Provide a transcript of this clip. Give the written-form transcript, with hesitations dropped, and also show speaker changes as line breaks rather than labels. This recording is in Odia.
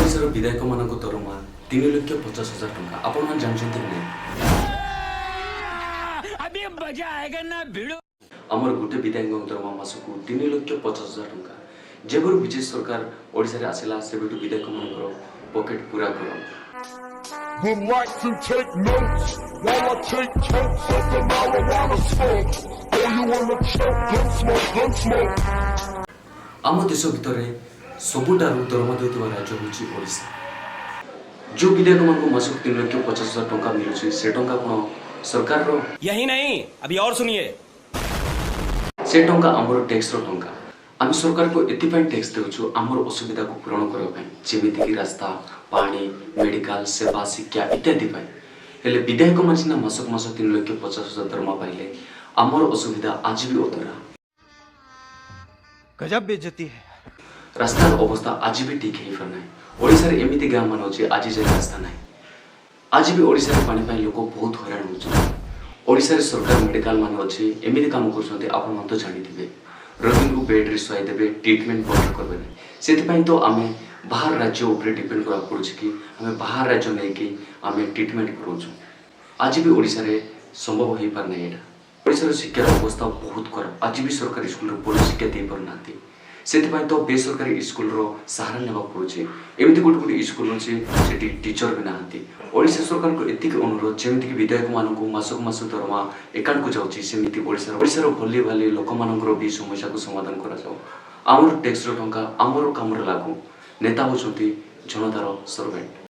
ଓଡ଼ିଶାର ବିଧାୟକମାନଙ୍କ ଦରମା 3,50,000 ଟଙ୍କା। ଆପଣମାନେ ଜାଣିଛନ୍ତି କି ନାହିଁ?
अभी मजा आएगा ना, भिड़ू।
ଆମର ଗୋଟେ ବିଧାୟକଙ୍କ ଦରମା ମାସକୁ 3,50,000 ଟଙ୍କା। ଯେବେରୁ ବିଜେପି ସରକାର ଓଡ଼ିଶାରେ ଆସିଲା, ସେବେଠୁ ବିଧାୟକମାନଙ୍କର ପକେଟ୍ ପୁରା ଗରମ।
Relax and take notes while I take tokes of the marijuana smoke. Oh, you wanna choke? Gun smoke, gun smoke.
ଆମ ଦେଶ ଭିତରେ ସବୁଠାରୁ ଦରମା ଦେଉଥିବା ରାଜ୍ୟ ହେଉଛି ଓଡ଼ିଶା। ଯେଉଁ ବିଧାୟକମାନଙ୍କୁ ମାସକୁ 3,50,000 ଟଙ୍କା ମିଳୁଛି, ସେ ଟଙ୍କା କ'ଣ ସରକାରର?
यही नहीं, अभी और सुनिए।
ସେ ଟଙ୍କା ଆମର ଟ୍ୟାକ୍ସର ଟଙ୍କା। ଆମେ ସରକାରକୁ ଏଥିପାଇଁ ଟ୍ୟାକ୍ସ ଦେଉଛୁ, ଆମର ଅସୁବିଧାକୁ ପୂରଣ କରିବା ପାଇଁ, ଯେମିତିକି ରାସ୍ତା, ପାଣି, ମେଡ଼ିକାଲ ସେବା, ଶିକ୍ଷା ଇତ୍ୟାଦି ପାଇଁ। ହେଲେ ବିଧାୟକମାନେ ସିନା ମାସକୁ ମାସ 3,50,000 ଦରମା ପାଇଲେ, ଆମର ଅସୁବିଧା ଆଜି ବି ଅଧୁରା।
गजब बेइज्जती है।
ରାସ୍ତାର ଅବସ୍ଥା ଆଜି ବି ଠିକ୍ ହେଇପାରୁନାହିଁ। ଓଡ଼ିଶାରେ ଏମିତି ଗାଁ ମାନ ଅଛି, ଆଜି ଯାଏ ରାସ୍ତା ନାହିଁ। ଆଜି ବି ଓଡ଼ିଶାରେ ପାଣି ପାଇଁ ଲୋକ ବହୁତ ହଇରାଣ ହେଉଛନ୍ତି। ଓଡ଼ିଶାରେ ସରକାର ମେଡ଼ିକାଲ ମାନେ ଅଛି, ଏମିତି କାମ କରୁଛନ୍ତି, ଆପଣମାନେ ତ ଜାଣିଥିବେ। ରୋଗୀଙ୍କୁ ବେଡ଼୍ରେ ଶୁଆଇ ଦେବେ, ଟ୍ରିଟମେଣ୍ଟ ବନ୍ଦ କରିବେ ନାହିଁ। ସେଥିପାଇଁ ତ ଆମେ ବାହାର ରାଜ୍ୟ ଉପରେ ଡିପେଣ୍ଡ କରିବାକୁ ପଡ଼ୁଛି କି ଆମେ ବାହାର ରାଜ୍ୟ ନେଇକି ଆମେ ଟ୍ରିଟମେଣ୍ଟ କରାଉଛୁ। ଆଜି ବି ଓଡ଼ିଶାରେ ସମ୍ଭବ ହେଇପାରୁନାହିଁ ଏଇଟା। ଓଡ଼ିଶାର ଶିକ୍ଷାର ଅବସ୍ଥା ବହୁତ ଖରାପ। ଆଜି ବି ସରକାରୀ ସ୍କୁଲରେ ଭଲ ଶିକ୍ଷା ଦେଇପାରୁନାହାନ୍ତି। ସେଥିପାଇଁ ତ ବେସରକାରୀ ସ୍କୁଲର ସାହାରା ନେବାକୁ ପଡ଼ୁଛି। ଏମିତି ଗୋଟେ ଗୋଟେ ସ୍କୁଲ ଅଛି, ସେଠି ଟିଚର ବି ନାହାନ୍ତି। ଓଡ଼ିଶା ସରକାରଙ୍କୁ ଏତିକି ଅନୁରୋଧ, ଯେମିତିକି ବିଧାୟକମାନଙ୍କୁ ମାସକୁ ମାସ ଦରମା ଏକାଉଣ୍ଟକୁ ଯାଉଛି, ସେମିତି ଓଡ଼ିଶାର ଭଲି ଭାଲି ଲୋକମାନଙ୍କର ବି ସମସ୍ୟାକୁ ସମାଧାନ କରାଯାଉ। ଆମର ଟ୍ୟାକ୍ସର ଟଙ୍କା ଆମର କାମରେ ଲାଗୁ। ନେତା ହେଉଛନ୍ତି ଜନତାର ସର୍ଭେଣ୍ଟ।